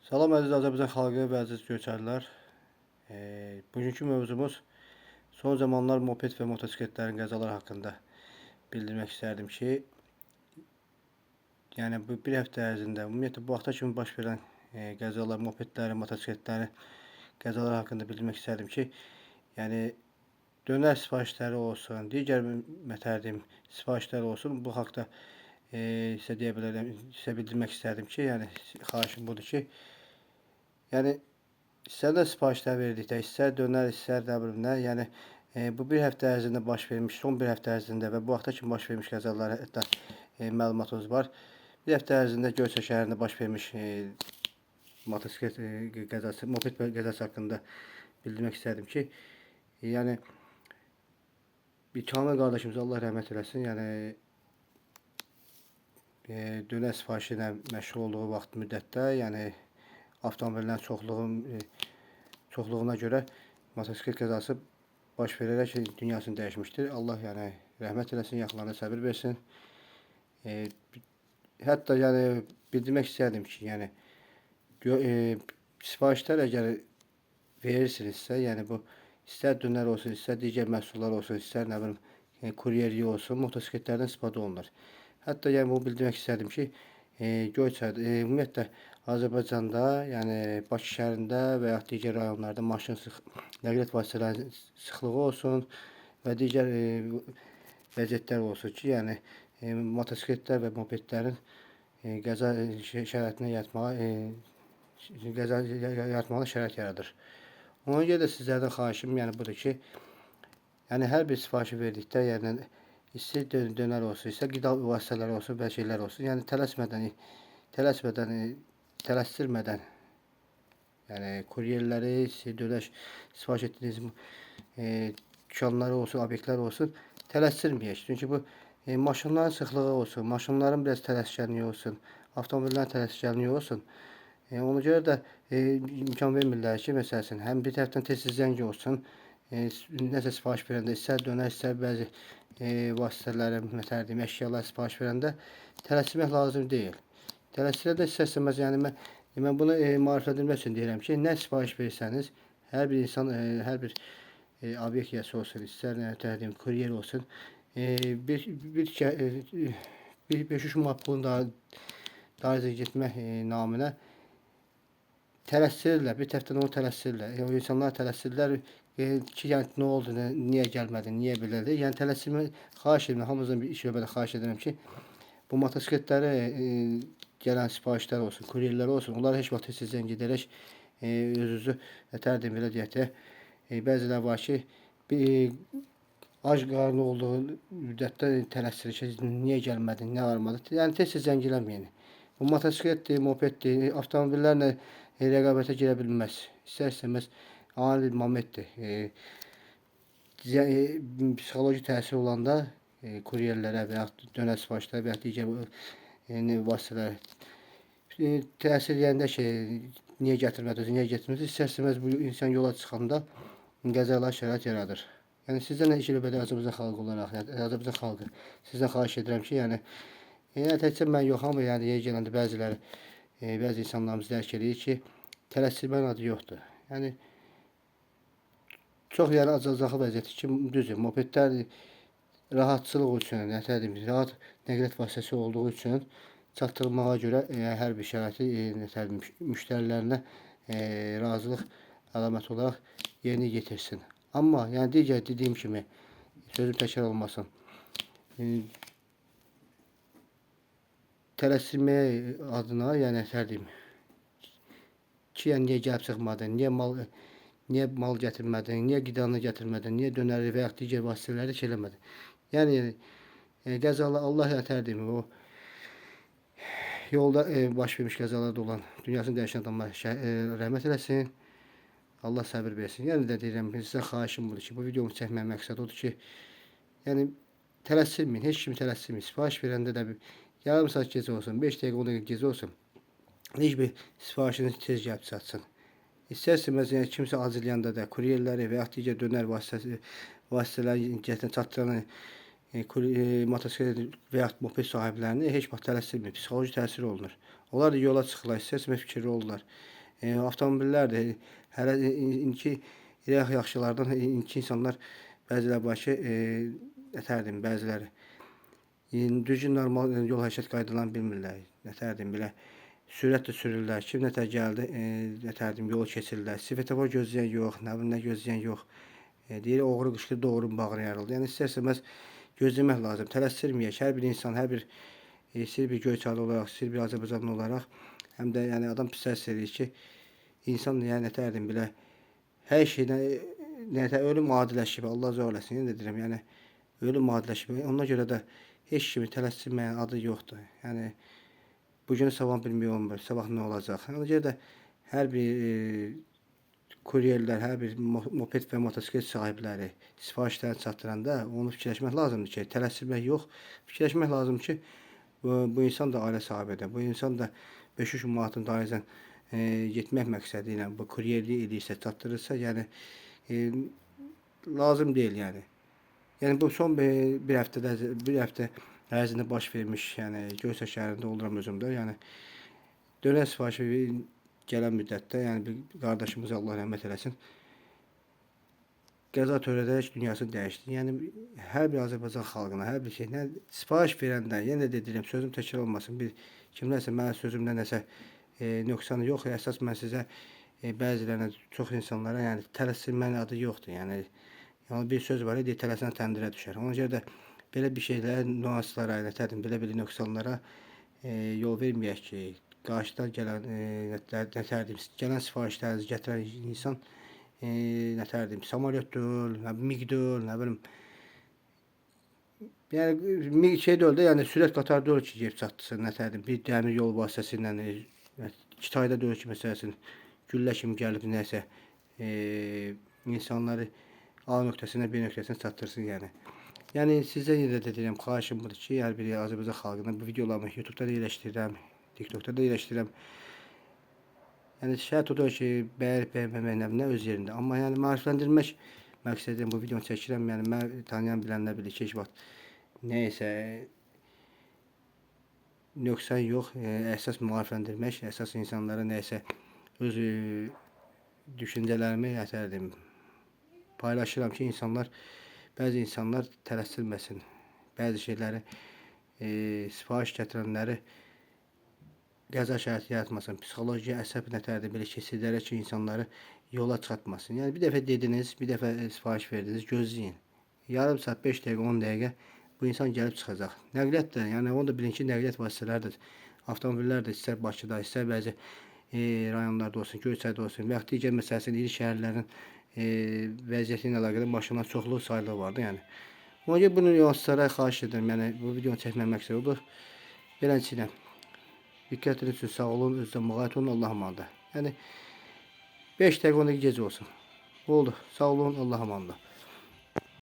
Salam əziz Azərbaycan xalqı və əziz Göyçaylılar. Bugünkü mövzumuz son zamanlar moped və motosikletlərin qəzaları haqqında bildirmək istərdim ki, yəni bu bir həftə ərzində, ümumiyyətlə bu vaxta kimi baş verən qəzalar, mopedlərin, motosikletlərin qəzaları haqqında bildirmək istərdim ki, yəni dönər sifarişləri olsun, digər mətərdim sifarişləri olsun, bu haqda sizə deyə bilərəm, sizə bildirmək istərdim ki, yəni xahişim budur ki, yəni istər sifarişlər verdikdə, istər dönər, istər nə bilim nə, yəni bu bir həftə ərzində baş vermiş, son bir həftə ərzində və bu vaxta kimi baş vermiş qəzalar hətta məlumatımız var. Bir həftə ərzində Göyçay şəhərində baş vermiş motosiklet qəzası, moped qəzası haqqında bildirmək istərdim ki, yəni bir Kamil qardaşımız Allah rəhmət eləsin, yəni dönər sifarişi ilə məşğul olduğu vaxt müddətdə, yəni avtomobillərin çoxluğuna görə motosiklet qəzası baş verərək dünyasını dəyişmişdir. Allah yəni rəhmət eləsin, yaxınlarına səbir versin. Hətta yəni bildirmək istərdim ki, yəni sifarişlər əgər verirsinizsə, yəni bu istər dönər olsun, istər digər məhsullar olsun, istər nə bilim kuryerlik olsun, motosikletlərdən istifadə olunur. Hətta yəni bunu bildirmək istərdim ki, Göyçayda, ümumiyyətlə Azərbaycanda, yəni Bakı şəhərində və yaxud digər rayonlarda maşın nəqliyyat vasitələrinin sıxlığı olsun və digər vəziyyətlər olsun ki, yəni motosikletlər və mopedlərin qəza şəraitinə yaratmağa, qəza yaratmağa şərait yaradır. Ona görə də sizlərdən xahişim yəni budur ki, yəni hər bir sifarişi verdikdə, yəni istər dönər olsun, istər qida vasitələri olsun və şeylər olsun, yəni tələsmədən, tələsdirmədən, yəni kuryerləri, dönər sifariş etdiyiniz dükanları olsun, obyektlər olsun, tələsdirməyək. Çünki bu maşınların sıxlığı olsun, maşınların biraz tələskənliyi olsun, avtomobillərin tələskənliyi olsun. Ona görə də imkan vermirlər ki, məsəl üçün, həm bir tərəfdən tez-tez zəng olsun, nəsə sifariş verəndə, istər dönər, istər bəzi vasitələrə, məsələn deyim, əşyalar sifariş verəndə tələsmək lazım deyil. Tələsirə də istər-istəməz, yəni mən bunu maarifləndirmək üçün deyirəm ki, nə sifariş versəniz, hər bir insan, hər bir obyekt yiyəsi olsun, istər nə deyim, kuryer olsun, bir 5-3 manat pulun dalınca getmək naminə tələsirlər, bir tərəfdən onu tələsirlər, o insanlar tələsirlər ki, yəni nə oldu, niyə gəlmədin, niyə belədir, yəni tələsirmə, xahiş edirəm, hamımızdan bir iş növbədə xahiş edirəm ki, bu motosikletlərə gələn sifarişlər olsun, kuryerlər olsun, onlara heç vaxt tez-tez zəng edərək özünüzü nətər deyim, belə deyək də, bəzilər var ki, ac qarnı olduğu müddətdə tələsir ki, niyə gəlmədin, nə varmadı, yəni tez-tez zəng eləməyin. Bu motosikletdir, mopeddir, avtomobillərlə rəqabətə girə bilməz. İstər-istəməz ani bir momentdir. Psixoloji təsir olanda kuryerlərə və yaxud dönər sifarişlərə və yaxud digər vasitələrə təsir eləyəndə ki, niyə gətirmədiniz, niyə gətirmədiniz, istər-istəməz bu insan yola çıxanda qəzalar şərait yaradır. Yəni sizdən ilk növbədə Azərbaycan xalqı olaraq, yəni, Azərbaycan xalqı, sizdən xahiş edirəm ki, yəni təkcə mən yox, amma yəni yeri gələndə bəziləri, bəzi insanlarımız dərk eləyir ki, tələsdirmənin adı yoxdur. Yəni çox yəni acınacaqlı vəziyyətdir ki, düzdür, mopedlər rahatçılıq üçün, nətər deyim, rahat nəqliyyat vasitəsi olduğu üçün çatdırılmağa görə hər bir şəraiti nətər deyim, müştərilərinə razılıq əlaməti olaraq yerinə yetirsin. Amma yəni digər dediyim kimi, sözüm təkrar olmasın, tələsdirməyə adına, yəni nətər deyim, ki, yəni niyə gəlib çıxmadın, niyə mal gətirmədin, niyə qidanı gətirmədin, niyə dönəri və yaxud digər vasitələri heç eləmədin. Yəni qəzalar, Allah nətər deyim, o yolda baş vermiş qəzalarda olan dünyasını dəyişən adamlar rəhmət eləsin, Allah səbir versin. Yəni də deyirəm, sizə xahişim budur ki, bu videomu çəkməyə məqsəd odur ki, yəni tələsdirməyin, heç kimi tələsdirməyin. Sifariş verəndə də bir yarım saat gec olsun, 5 dəqiqə, 10 dəqiqə gec olsun, heç bir sifarişiniz tez gəlib çatsın. İstər-istəməz, yəni kimsə acılayanda da kuryerləri və yaxud digər dönər vasitələri gətirən, çatdıran motosiklet və yaxud moped sahiblərini heç vaxt tələsdirmir. Psixoloji təsir olunur. Onlar da yola çıxırlar, istər-istəməz fikirli olurlar. Avtomobillər də hələ indiki yaxşılardan indiki insanlar bəziləri var ki, nətərdim, bəziləri düzgün normal yol hərəkət qaydalarını bilmirlər. Nətərdim, belə sürətlə sürürlər. Kim nətər gəldi, nətərdim, yolu keçirlər. Svetofor gözləyən yox, nə bilim nə gözləyən yox. Deyir, oğru qışqır, doğrunun bağrı yarıldı. Yəni istər-istəməz gözləmək lazım. Tələsdirməyək. Hər bir insan, hər bir istər bir Göyçaylı olaraq, istər bir Azərbaycanlı olaraq, həm də yəni adam pis həss eləyir ki, insan yəni nətərdim belə hər şeydən nətər ölüm adiləşib, Allah zor eləsin, yenə də deyirəm, yəni ölüm adiləşib. Ona görə də heç kimi tələsdirməyin adı yoxdur. Yəni bugünü sabah bilmək olmur, sabah nə olacaq. Ona görə də hər bir kuryerlər, hər bir moped və motosiklet sahibləri sifarişlərini çatdıranda onu fikirləşmək lazımdır ki, tələsdirmək yox, fikirləşmək lazımdır ki, bu insan da ailə sahibidir. Bu insan da 5-3 manatın dalıyla getmək məqsədi ilə bu kuryerlik eləyirsə, çatdırırsa, yəni lazım deyil yəni. Yəni bu son bir həftədə, bir həftə ərzində baş vermiş, yəni Göyçay şəhərində oluram özüm də. Yəni dönər sifarişi gələn müddətdə, yəni bir qardaşımız Allah rəhmət eləsin, qəza törədərək dünyasını dəyişdi. Yəni hər bir Azərbaycan xalqına, hər bir şey, nə sifariş verəndə, yenə də deyirəm, sözüm təkrar olmasın. Bir kimlərsə mənim sözümdə nəsə nöqsanı yox, əsas mən sizə bəzilərinə, çox insanlara, yəni tələsdirmənin adı yoxdur. Yəni bir söz var, deyir, tələsən təndirə düşər. Ona görə də belə bir şeylərə, nüanslara, nətərdim, belə bir nöqsanlara yol verməyək ki, qarşıdan gələn nətərdim, gələn sifarişlərinizi gətirən insan nətərdim, samolyot deyil, MiQ deyil, nə bilim. Yəni şey deyil də, yəni sürət qatar deyil ki, gəlib çatdırsın, nətərdim, bir dəmir yol vasitəsilə, Kitayda deyil ki, məsələn, güllə kimi gəlib nəsə insanları A nöqtəsindən B nöqtəsinə çatdırsın, yəni. Yəni sizə yenə də deyirəm, xahişim budur ki, hər bir Azərbaycan xalqına bu videolarımı YouTube-da da yerləşdirirəm, TikTok-da da yerləşdirirəm. Yəni şərt odur ki, bəyənib bəyənməmək nə öz yerində. Amma yəni maarifləndirmək məqsədi ilə bu videonu çəkirəm. Yəni mən tanıyan bilənlər bilir ki, heç vaxt nəyəsə nöqsan yox, əsas maarifləndirmək, əsas insanlara nəyəsə öz düşüncələrimi nətərdim, paylaşıram ki, insanlar, bəzi insanlar tələsdirməsin. Bəzi şeyləri sifariş gətirənləri qəza şəraiti yaratmasın, psixoloji, əsəb nətərdir, belə keçidlərə ki, insanları yola çıxartmasın. Yəni bir dəfə dediniz, bir dəfə sifariş verdiniz, gözləyin. Yarım saat, 5 dəqiqə, 10 dəqiqə bu insan gəlib çıxacaq. Nəqliyyat da, yəni onu da bilin ki, nəqliyyat vasitələri də, avtomobillər də istər Bakıda, istər bəzi rayonlarda olsun, Göyçayda olsun və yaxud digər məsələsinin iri şəhərlərin vəziyyəti ilə əlaqədar maşınlar çoxlu saylı vardı, yəni. Ona görə bunu nüanslara xahiş edirəm, yəni bu videonu çəkmək məqsədi odur. Beləncə, diqqətiniz üçün sağ olun, özünüzə müğayət olun, Allah'a emanet. Yəni 5 dəqiqə 10 dəqiqə gec olsun. Oldu. Sağ olun, Allah'a emanet.